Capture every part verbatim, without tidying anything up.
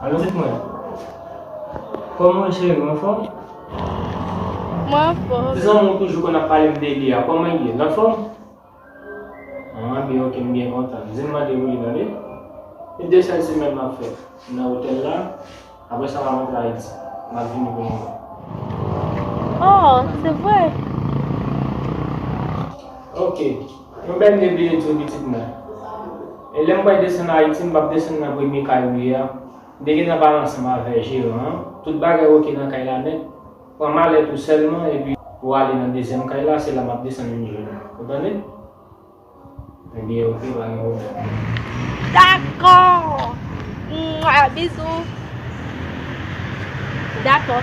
Alo, pitit mwen. Kòman w ye, cheri? Ou anfòm? Mwen anfòm. Ti zanmi w toujou konn ap pale m de li a, kòman l ye? L anfòm? Ah, byen, oke, m byen kontan. Di m mande pou li, tande. E de sèl semèn m ap fè nan otèl la. Apre sa, m ap rantre Ayiti. M ap vini pou mwen. Oh, se vre? Oke. Yon bèl nèg li ye tou, pitit mwen. E lè m pral desann Ayiti, m p ap desann nan premye kay ou ye a. M te gentan pale ansanm avè jeran an. Tout bagay oke nan kay la nèt. Pran malèt ou sèlman, epi ou ale nan dezyèm kay la, se la m ap desann vin jwenn ou. Ou tande? Ebyen, oke, pa gen pwoblèm. Dakò! Mwa, bizou! Dakò.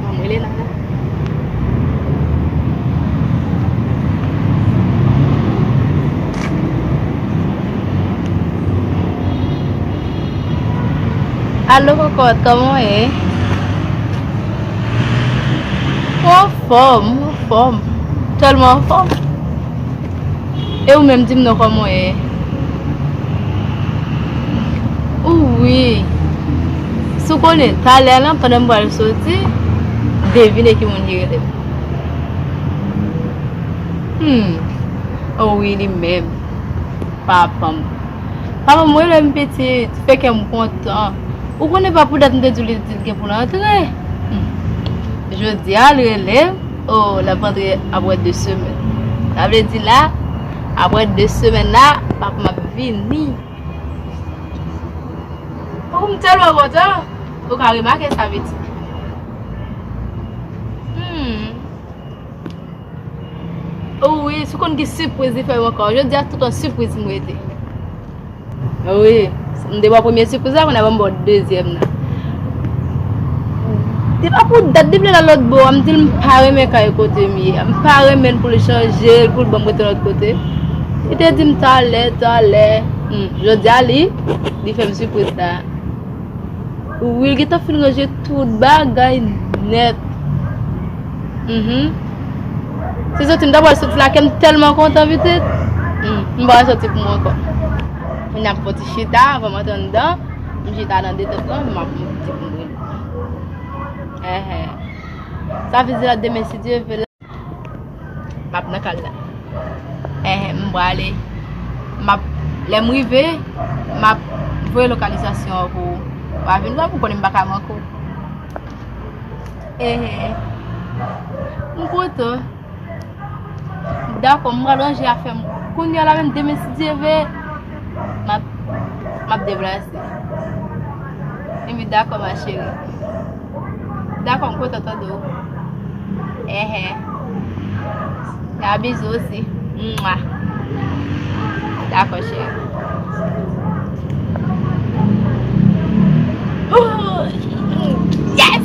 Ban m rele Nana. Alo, kòkòt, kòman w ye? Mwen anfòm, mwen anfòm. Tèlman anfòm. E ou menm, di m non, kòman w ye? Wi. Si w konnen, talè a la, pandan m pral soti, devine ki moun ki rele m. Hmm. Oh wi, li menm. Papa m. Papa m rele m pitit, fè kè m kontan. Ou konnen pa pou dat m te di w li di l gen pou l antre. Hmm. Jodi a, l rele m. Oh, l ap antre apre de semèn. Sa vle di la, apre de semèn la, papa m ap vini. Oh, m tèlman kontan. Ou ka remake sa, pitit. Hmm. Oh wi, si w konn ki sipriz li fè m ankò. Jodi a, tout an sipriz m rete. Wi, m te ba w premye sipriz la, kounye a ban m ba w dezyèm nan. Depi pou dat, depi lè l al lòt bò a, m di l m pa renmen kay kote m ye a. M pa renmen l pou l chanje l, pou l ban m rete lòt kote. Li te di m talè, talè. Hmm, jodi a li, li fè m sipriz la. Wi, l gentan fin ranje tout bagay nèt. Mhm. Se soti m ta pral soti la, kè m tèlman kontan, pitit. Hmm, m pa pral soti pou mwen ankò. Kounye a m fè yon ti chita, anvan m antre anndan. M chita nan detant lan, m ap di pou mwen. Enhen. Sa vle di la, demen, si Dye vle, m ap nan kay la. Enhen, m prale. M ap, lè m rive, m ap voye lokalizasyon an pou ou. W a vin wè m, ou konnen m pa ka manke w. Enhen. M kontan. Dakò, m pral ranje afè m. Kounye a la menm, demen, si Dye vle, m ap, m ap deplase. Epi dakò, ma chérie. Dakò, m kontan tande w. Enhen. Gabizou osi. Mwa. Dakò, cheri. Ooh, yes!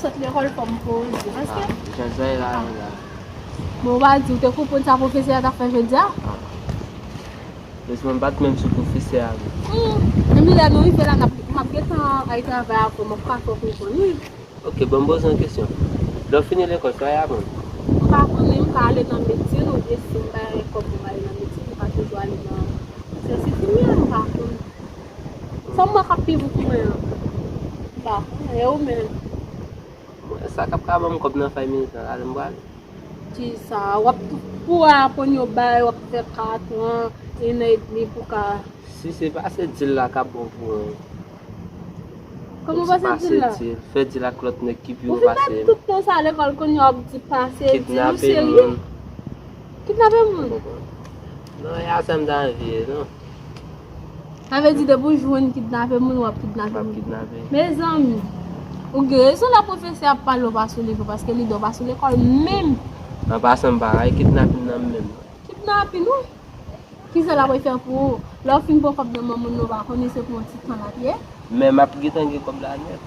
Sot lekòl fò m poze. Paske. Ah, jan sa ye la, ah, la. Bon, w pa di, w te konprann sa pwofesè a t ap fè jodi a? Ah. Bezwen bat menm sou pwofesè a, wi. Hmm. Epi lè nou rive la, n ap, m ap gentan al travay avè w, m ap ka fè w konprann, wi. Ok, bon, m poze yon kesyon. Lè w fini lekòl, sa w ap aprann? M pa konnen, m ka ale nan medsin oubyen si m pa gen kòb pou m ale nan medsin, m ka toujou ale nan syans enfimyè, m pa konnen. Sa m wè k ap pi bon pou mwen an? M pa konnen, e ou menm? Mwen, sa k ap ka ban m kòb nan fay militan, ale m prale. Kisa? W ap pou aprann yon bagay, w ap fè kat an, en an edmi pou ka. Si se pase dil la k ap bon pou ou. Kòman pase dil la? Pase dil, fè dil ak lòt nèg ki pi wo pase m. Ou fin pèdi tout tan sa lekòl, kounye a w ap di pase dil, ou serye? Kidnape moun. Kidnape moun? Non, e a sa m ta anvi ye, non. Sa vle di depi w jwenn kidnape moun, w ap kidnape moun. M ap kidnape. Mezanmi, ou gen rezon lè pwofesè ap pale w pa sou nivo, paske li di w pa sou lekòl menm. An pasan, m pa rayi kidnapin nan menm. Kidnapin, wi. Kisa l ap fè pou ou? Lè w fin pran kòb nan men moun nan, w pa konnen se pou yon ti tan l ap ye? Men m ap gentan gen kòb la nèt.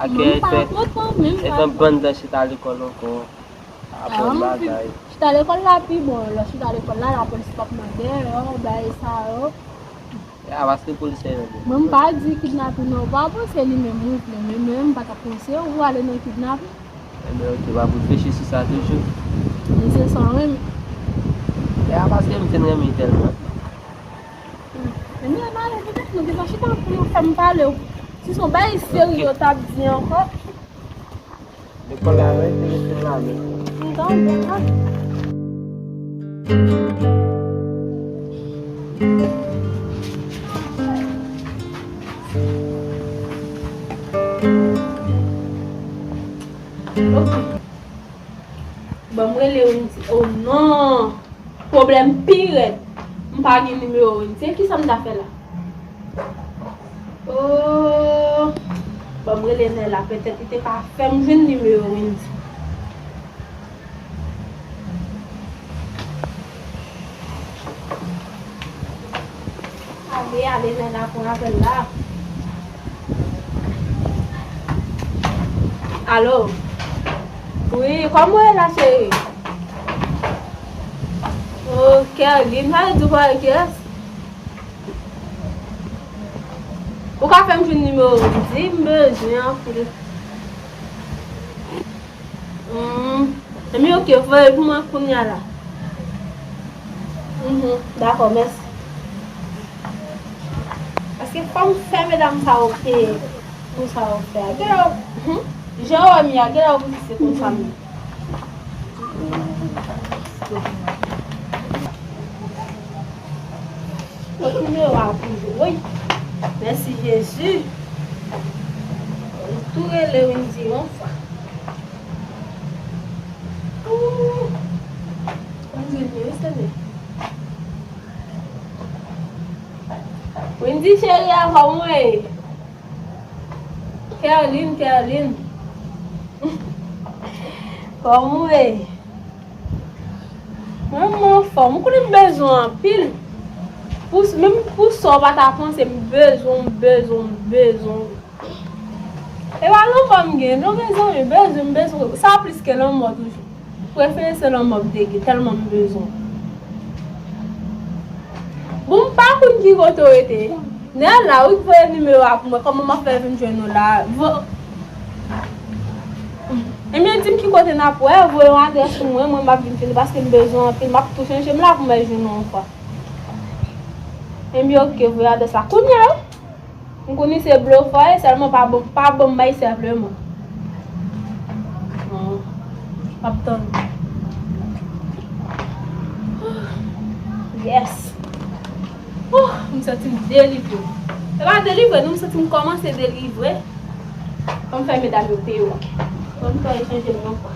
Ak e fè, e fè bann tan chita lekòl ankò. Aprann bagay. Chita lekòl la pi bon. Lè w chita lekòl la, lapolis p ap mande w, bagay sa yo. Ya, paske polis la nan men. Mwen, m pa di kidnapin non, w pa panse li menm ou vle, men mwen, m pa t ap panse ou ale nan kidnapin. Enben, ok, w ap reflechi sou sa toujou. Men se sa w renmen. Ya, paske m fin renmen tèlman. Men m ale, petèt nou gentan chita pou nou fè m pale w. Si se yon bagay serye yo t ap di ankò. Lekòl la, men, se lekòl la, men. M tande, ha. Ok. Ban m rele Wendy. Oh non! Pwoblèm pi rèd. M pa gen nimewo Wendy. Kisa m ta fè la? Oh! Ban m rele Nella. Petèt li te ka fè m jwenn nimewo Wendy. Ale, ale, Nella, pran apèl la. Alo? Wi, kòman w ye la, cheri? Oh, Kerline, sa vle di w pale kiyès? Ou ka fè m jwenn nimewo Wendy? M bezwen anpil. Hmm. Ebyen, ok, voye pou mwen kounye a la. Mhm, dakò, mèsi. Paske fò m fè medam sa yo peye pou sa yo fè a. Genlè, hmm, jan yo wè m ye a, genlè yo panse se konsa m ye. Nimewo a pou jwe. Woy! Mèsi Jezi. M tou rele Wendy yon fwa. Ooh! Wendy, Wendy cheri, avan mwen. Kerline, Kerline. Kòman w ye? Mwen, mwen anfòm. Ou konnen m bezwen w anpil. Pou, menm pou sa w pa ta panse, m bezwen w, m bezwen w, m bezwen w. E pa lanmò m gen, non, mezanmi, m bezwen w, m bezwen w. Sa plis ke lanmò toujou. Prefere se lanmò m te gen, tèlman m bezwen w. Bon, m pa konn ki kote w rete. Nella, ou ki voye nimewo a pou mwen, kòman m ap fè vin jwenn ou la? Vo-, ebyen, di m ki kote n ap wè, voye yon adrès pou mwen, mwen m ap vin jwenn ou, paske m bezwen w anpil, m ap tou chanje m la pou m al jwenn ou ankò. Ebyen, ok, voye adrès la. Kounye a, wi. M konnen se blofè, sèlman pa bon, pa bon bay senpleman. Hmm. M ap tann. Yes. Oh, m santi m delivre. Se pa delivre, non, m santi m kòmanse delivre. Fò m fè medam yo peye w. Fò m fè yo chanje m yon fwa.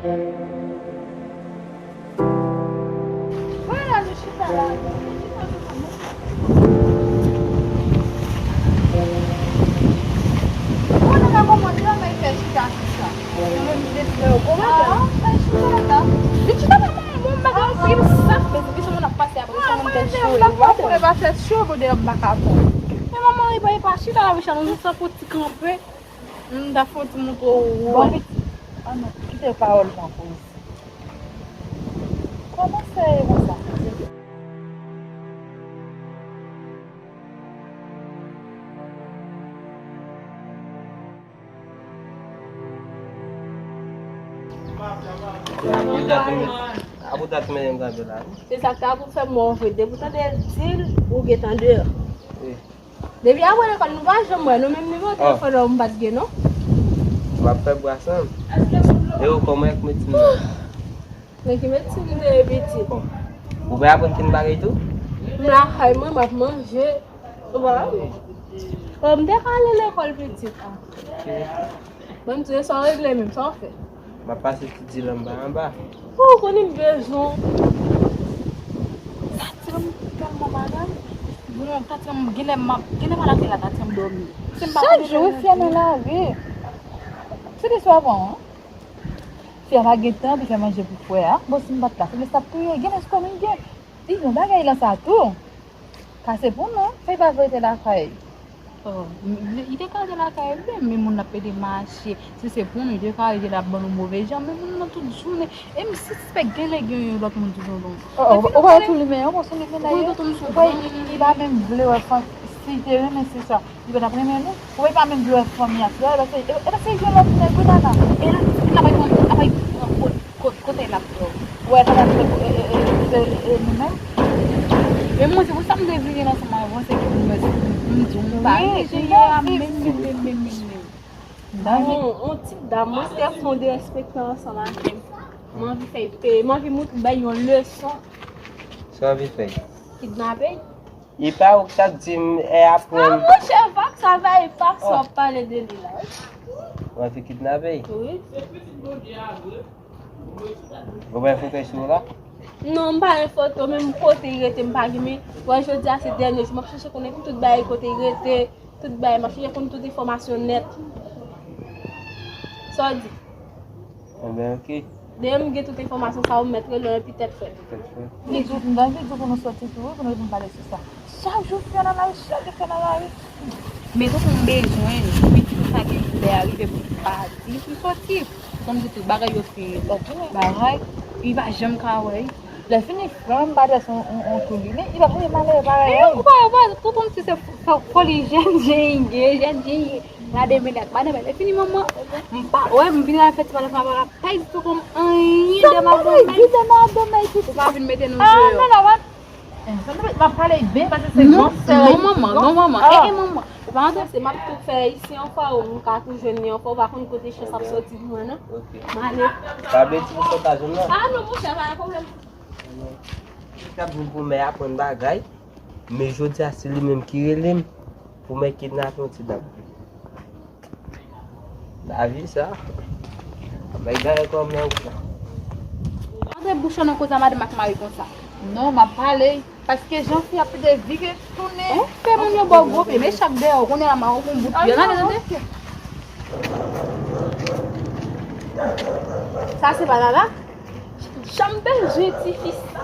Vwala, nou chita la. Nou chita sou kòman. Bon, nou ka kòmanse, nou ka fè chita sou sa. Nou menm ki deside yo kòmanse. Ah, fè chita la. Li chita la, mwen, mwen, mwen, mwen, mwen, sa, men se ki sa moun ap pase apre, sa moun tèt cho, e, w ap wè. Mwen pa tèt cho, bon, de m pa ka pran. Men manman, e pa, e pa chita la, wi, sa, nou jis fè yon ti kanpe. M ta fè yon ti montre w. Bon, pitit. Ah non, kite pawòl pran poz. Kòman fè e konsa? Pou dat mwen, a pou dat mwen yon gade la. Se sa k ta pou fè m wè w vre. Depi w tande l di l, ou gentan deyò. Wi. Depi apre lekòl, nou pa janm wè, nou menm nimewo telefòn an, m pa t gen, non. M ap fè bras lan. E ou kòman ak medsin nan? Men ki medsin li te ye pitit? Bon. Ou pa aprann fini bagay tou? M lakay mwen, m ap manje. Ou pa wè? Bon, m te ka ale lekòl pitit. Ah. Ok. Bon, m di, sa w regle menm, sa w fè? M ap pase ti di l anba anba. Ou konnen m bezwen w. Tati m tèlman bagay. Bon, tati m genlè m ap, genlè m al atè la, tati m dòmi. Chak jou, wi, fi a nan lari. Se de swa bon, wi. Fi a pa gen tan pou fè manje pou frè a. Bon, si m pa t la, se lè sa ap touye. Genlè se kòm li gen. Li gen bagay lan sa tou. Kase pou nou, fè pa rete lakay. Oh, m-, li te ka rete lakay, men, men moun nan ap pede mache. Si se pou nou, li te ka rete la ap ban nou move jan, men moun nan tout jounen. E m sispèk genlè gen yon lòt moun sou tonton. Oh, oh, ou pa tou limen an, bon, se limen dayè. Ou pa, li, li pa menm vle wè fanm, si li te renmen se sa, li pa t ap renmen nou. Ou pa menm vle wè fanmi a, se, e, e, e, se yon lòt nèg wi, Nana. E la, l ap pran, l ap pran kot, kot, kote l ap pran. Ou wè sa l ap fè, e, e, e, e, e, nou menm. Men mwen, se pou sa m te vini ansanm avè w, se ke mwen, m di w m pa renmen jan l ye a, menm, menm, menm, menm, menm. Yon, yon ti dam, mwen te fè yon derespektan ansanm avè l. Mwen anvi fè l peye, mwen anvi moutre bay yon leson. Sa w anvi fè? Kidnape? E pa ou ki t ap di m, e, aprann. Ah, monchè, Vak, sa va, e pa sa w ap pale de li la, wi. Ou anvi kidnape? Wi. Ou pa gen foto sou ou la? Non, m pa gen foto, menm kote l rete, m pa gen, men, wè, jodi a se dènye jou, m ap chèche konnen tout bagay kote l rete, tout bagay, m ap chèche konn tout enfòmasyon nèt. Sa w di? Enben, ok. Dayè m gen tout enfòmasyon sa yo, m mèt rele w epi tèt frèt. Tèt frèt. Li di, m ta anvi di w pou nou sòti tou, wi, pou nou vin pale sou sa. Chak jou fi a nan lari, chak jou fi a nan lari. Men tonton m bezwen, pitit sa gen lè a rive pou l pa di pou l sòti. Kòm di tout bagay yo fin bagay, li pa janm ka wè l. Lè fini, frè m pa adrese yon, yon, yon kou li, men li pa vle malere parèy. Men ou pa, ou pa, tonton m si se fo, foli jèn jen gen, jèn jen gen. Gade men ak madanm, lè fini manman, m pa, wè, m vin al fè ti pale ansanm avè w la, pa di tou konn anyen de madanm, di de madanm nan, epi ou pa vin mete nou deyò. Ah, non, non, m ap pale byen, paske se non, non, manman, non, manman, e, e, manman. Ou pa antre, se m ap tou fè isi yon fwa, ou m ka tou jwenn li yon fwa, ou pa konn kote chans ap sòti pou mwen, non. M ale. Sa vle di pou sòt la jwenn nan? Ah, non, monchè, pa gen pwoblèm. Li t ap vin pou mè aprann bagay, men jodi a se li menm ki rele m pou mè kidnape yon ti dam. Lavi sa. Bay dayè kòm nan wout la. Antre bouch ou nan koze a madanm ak mari konsa. Non, m ap pale. Paske jan fi ap pede vire tounen. Ou fè moun yo ba w gwo pye, men chak dèyè w konnen la, ma ou gon bout pye. Gade, tande. Sa se pa Lala? Janm bezwen tifi sa.